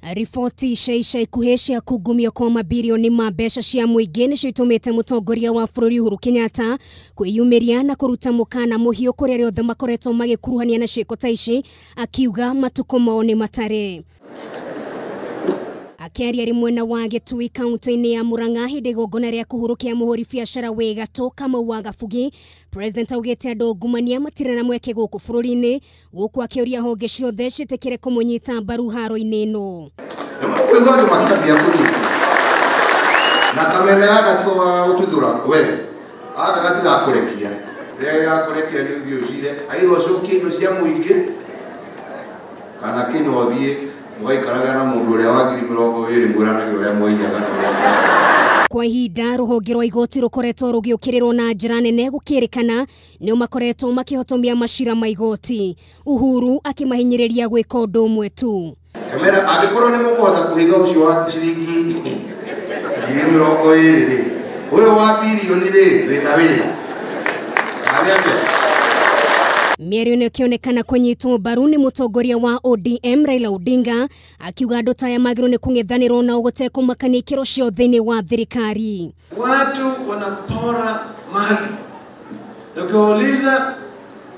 Riboti cia ica ikuhĩ cia kungumio kwa mabirioni ma mbeca cia mũingĩ nĩcio itũmĩte mũtongoria wa bũrũri Uhuru Kenyatta kwĩyumĩria na kũruta mũkana mũhiũ kũrĩ arĩa othe makoretwo magĩkuruhania na ciĩko ta ici, akiuga matukũ mao nĩ matare. Akĩaria arĩ mwena wa Gĩtui kaunti-inĩ ya Murang'a hĩndĩ igongona rĩa kũhurũkia mũhũri biacara wĩ gatũ Kamau wa Gabugi, President augĩte andũ ungumania matirĩ na mweke gũkũ bũrũri-inĩ, gũkũ akĩũria honge ciothe ciĩtĩkĩre kũmũnyita mbaru haro-inĩ ĩno. Nĩmũkũigua andũ makĩambia kũnyitwo na kameme gaka tiko ga gũtuthũra we gaka gatigakũrekia, rĩrĩa gagakũrekia nĩ ũthiĩ ũcire aitha ũcokie indo cia mũingĩ kana kinya ũthiĩ mũgaikaraga na mũndũ ũrĩa wa 20,000 mwĩranage ũrĩa mwaiyaga na ũrĩa. Kwa ihinda rũhonge rwa igoti rũkoretwo rũgĩũkĩrĩrwo na njĩra nene gũkĩrĩkana nĩo makoretwo makĩhotomia macira ma igoti, Uhuru akĩmahinyĩrĩria gwĩka ũndũ ũmwe tu. Kamera angĩkorwo nĩ mũkũhota kũhiga ũcio wa ciringi 20,000 rĩ, ũyũ wa birioni rĩ, wĩna wĩra. Mĩario ĩno ĩkĩonekana kũnyitwo mbaru nĩ mũtongoria wa ODM Raila Odinga, akiuga andũ ta aya magĩrĩirwo nĩ kũng'ethanĩrwo nao gũtekũmakania ikĩro ciao thĩinĩ wa thirikari. Watu wanapora mali na ukiwauliza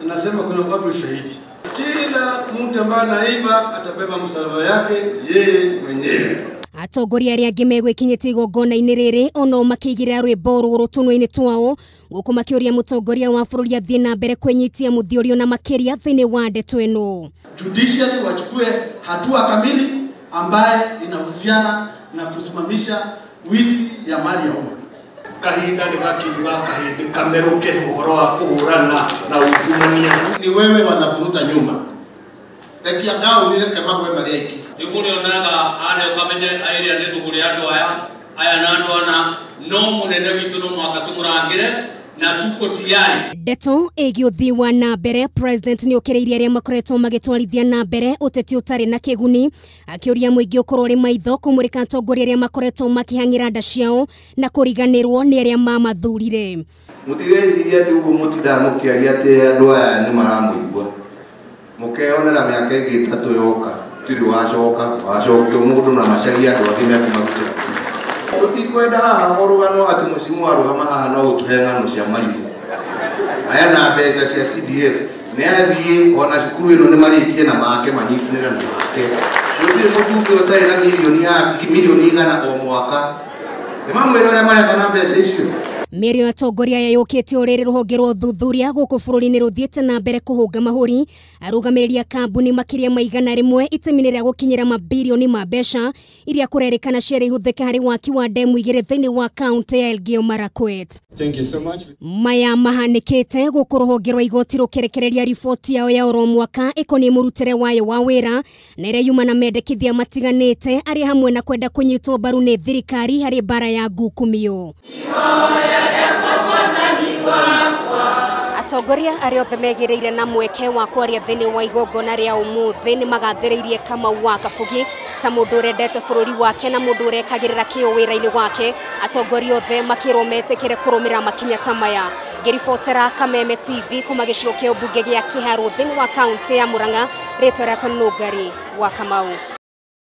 anasema kuna wapi ushahidi. Kila mtu ambaye anaiba atabeba msalaba yake yeye mwenyewe. Atongoria arĩa angĩ megwĩkinyĩtie igongona-inĩ rĩrĩ onao makĩigĩrĩra rwĩmbo rũrũ tũnua-inĩ twao, gũkũ makĩũria mũtongoria wa bũrũri athiĩ na mbere kwĩnyitia mũthiorio na makĩria thĩinĩ wa ndeto ĩno. Judiciary wachukue hatua kamili ambaye inahusiana na kusimamisha wizi ya mali ya umma. Kahinda nĩ gakinyura kahĩndĩ kamerũke ũhoro wa kũhũrana na ungumania. Ni wewe wanavuruta nyuma. Rekia ngao ni reke magwe marĩa aingĩ. Nĩkũrĩonaga harĩa ũkamenya ĩrĩa nĩ thũgũrĩ ya andũ aya, aya na andũ ana, no mũnene witũ no mũhaka tũmũrangĩre na tuko tayari. Ndeto ĩgiĩ ũthii wa na mbere, President nĩ okĩrĩirie arĩa makoretwo magĩtwarithia na mbere ũteti ũtarĩ na kĩguni, akĩũria mũingĩ ũkorwo ũrĩ maitho kũmũrĩka atongoria arĩa makoretwo makĩhang'ĩra nda ciao na kũriganĩrwo nĩ arĩa mamathurire. Mũtigecirie atĩ ũguo mũtindaga mũkĩaria atĩ andũ aya nĩ maramũigua, mũkeyonera mĩaka ĩngĩ 3 yoka tirĩ wacoka wacokio mũndũ na macaria andũ angĩ mekũmarutĩra. Tũtikwenda haha ũrũgano atĩ mũcimu warũgama haha no ũtũhe ng'ano cia marigũ. Aya na mbeca cia CDF nĩ athiĩ ona cukuru ĩno nĩ marĩkie na make manyitanĩre na make. Gũtirĩ mũmbunge ũtarĩ na mirioni ya milioni 100 o mwaka. Nĩ mamwĩra ũrĩa mareka na mbeca icio. Mĩario ya atongoria aya yũkĩte o rĩrĩ rũhonge rwa ũthuthuria gũkũ bũrũri-inĩ rũthiĩte na mbere kũhũnga mahũri arũgamĩrĩri a kambuni makĩria ma 100 itemi-inĩ rĩa gũkinyĩra mabirioni ma mbeca iria kũrerĩkana ciarĩ ihũthĩke harĩ waki wa ndemu 2 thĩinĩ wa kaunti ya Elgeyo Marakwet. Thank you so much. Maya mahanĩkĩte gũkũ rũhonge rwa igoti rũkĩrekereria riboti yao ya oro mwaka ĩkoniĩ mũrutĩre wayo wa wĩra na ĩrĩa yuma na mendekithia matiganĩte arĩa hamwe na kwenda kũnyitwo mbaru nĩ thirikari harĩ mbara ya ngukumio. Atongoria arĩa othe megĩrĩire na mweke wa kwaria thĩinĩ wa igongona rĩa ũmũthĩ nĩ magathĩrĩirie Kamau wa Kabugi ta mũndũ ũrendete bũrũri wake na mũndũ ũrekagĩrĩra kĩyo wĩra-inĩ wake. Atongoria othe makĩrwo metĩkĩre kũrũmĩrĩra makinya ta maya. Ngĩribotera Kameme TV kuma gĩcigo kĩa ũmbunge gĩa Kĩharũ thĩinĩ wa kaunti ya Murang'a, rĩtwa rĩakwa nĩ Nũngari wa Kamau.